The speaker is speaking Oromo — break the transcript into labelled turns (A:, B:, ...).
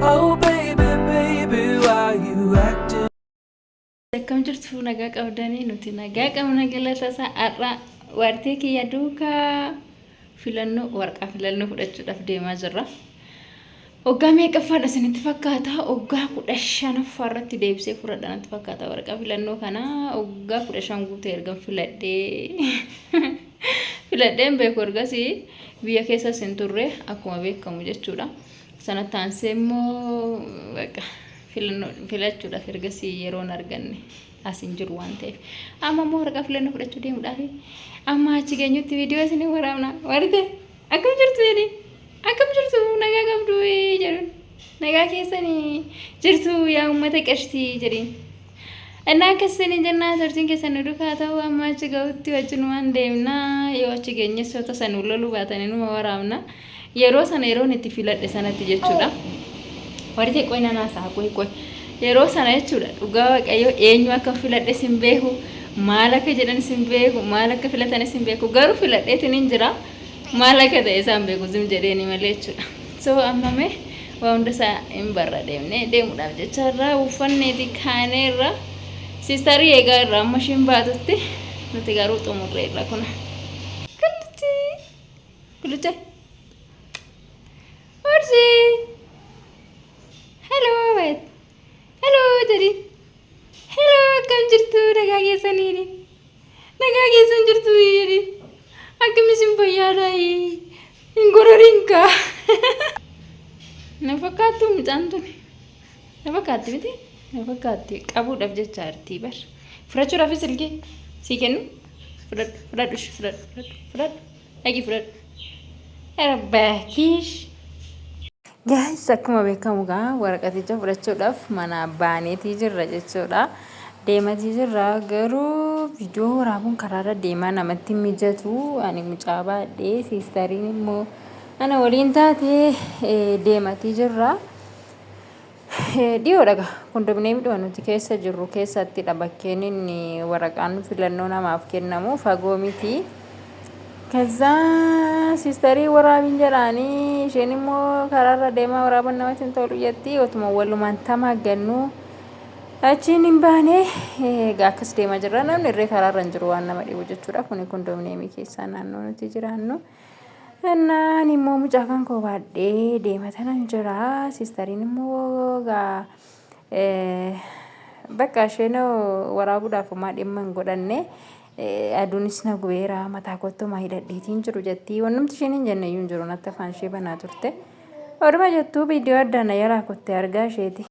A: Oh, baby, baby, why you acting?
B: Akkam jirtu, nagaa qabdanii? Nuti nagaa qabna, galata isaa. Har'a waartee kiyya duukaa filannoo, waraqaa filannoo fudhachuudhaaf deemaa jirra. Waggaa meeqaffaadha isinitti fakkaata? Waggaa 15ffaa irratti deebisee fudhadha natti fakkaata waraqaa filannoo kana. Waggaa 15 guutee erga filadhee filadheen beeku, ergasii biyya keessas hin turre akkuma beekamu jechuudha. Sanatti aansee immoo bakka filannoo filachuudhaaf ergasii yeroon arganne as hin jiru waan ta'eef. Amma immoo waraqaa filannoo fudhachuu deemuudhaaf amma achi geenyutti viidiyoo isin waraabna. Warite, akkam jirtu jedhi. Akkam jirtu, nagaa qabdu jedhuun. Nagaa keessanii jirtu yaa uummata qashtii jedhiin. Innaa akkas isin jennaa, turtiin keessan nu duukaa ta'u. Amma achi ga'utti wajjinumaan deemnaa, yoo achi geenyes yoo tasa nu loluu baatanii numa waraabna. Yeroo sana, yeroon itti filadhe sanatti jechuudha. Warri ta'e qoy nanaa isaa qoy qoy. Yeroo sana jechuudha, dhugaa Waaqayyoo, eenyu akka filadhe sin beeku, maal akka jedhan sin beeku, maal akka filatan sin beeku, garuu filadheetiin hin jira, maal akka ta'e isaan beeku, zim jedheeni malee jechuudha. So amma mee waa hunda isaa hin barra, deemnee deemuudhaaf jecha irraa uffanneeti kaaneerra, sistarii eegaa irraa amma ishiin baatutti, nuti garuu xumurreerra kuna. Kulluchi kulluche Urjii, hello, wait, hello jedhi, hello, akkam jirtu, nagaa keessaniini, nagaa keessan jirtu jedhi, akkam isin, fayyaadhaa, hin gororiin kaa. Na fakkaattu mucaan tuni. Na fakkaatti miti? Na fakkaatti, qabuudhaaf jecha artii bar. Fudhachuudhaafis silkii sii kennu. Fudhadhu, fudhadhu, ishii fudhadhu, fudhadhu, fudhadhu. Dhaqi fudhadhu. Arbaakish. Guys, akkuma beekamu gaa waraqaticha fudhachuudhaaf mana baaneetii jirra jechuudha. Deematii jirra, garuu viidiyoo waraabuun karaarra deemaa namatti mijatu. Ani mucaa baadhee, siistariin immoo ana waliin taate deematii jirra. Dhiyoodha gaa kondominiyeemii nuti keessa jirru keessattidha bakkeen inni waraqaan filannoo namaaf kennamu, fagoo miti. ከዛ siistarii waraabiin jedhaanii, isheen immoo karaarra deemaa waraaban namatti hin tolu jetti. Otuma walumaan tamaagannu achiin hin baane. Egaa akkas deemaa jirra, namni irree karaarra hin jiru, waan nama dhibu jechuudha. Kuni kondominiyeemii keessaa naannoo nuti jiraannu. Innaan immoo mucaa kan koo baadhee deema tanan jira. Siistariin immoo egaa bakka isheen waraabuudhaaf homaa dhimma hin godhanne. Aduunis na gubeera, mataa kootti homaa hidhadheetiin jiru jetti. Wannumti isheen hin jenne iyyuu hin jiru, natti afaan ishee banaa turte. Oduma jettuu viidiyoo addaan na jalaa kutte argaa isheeti.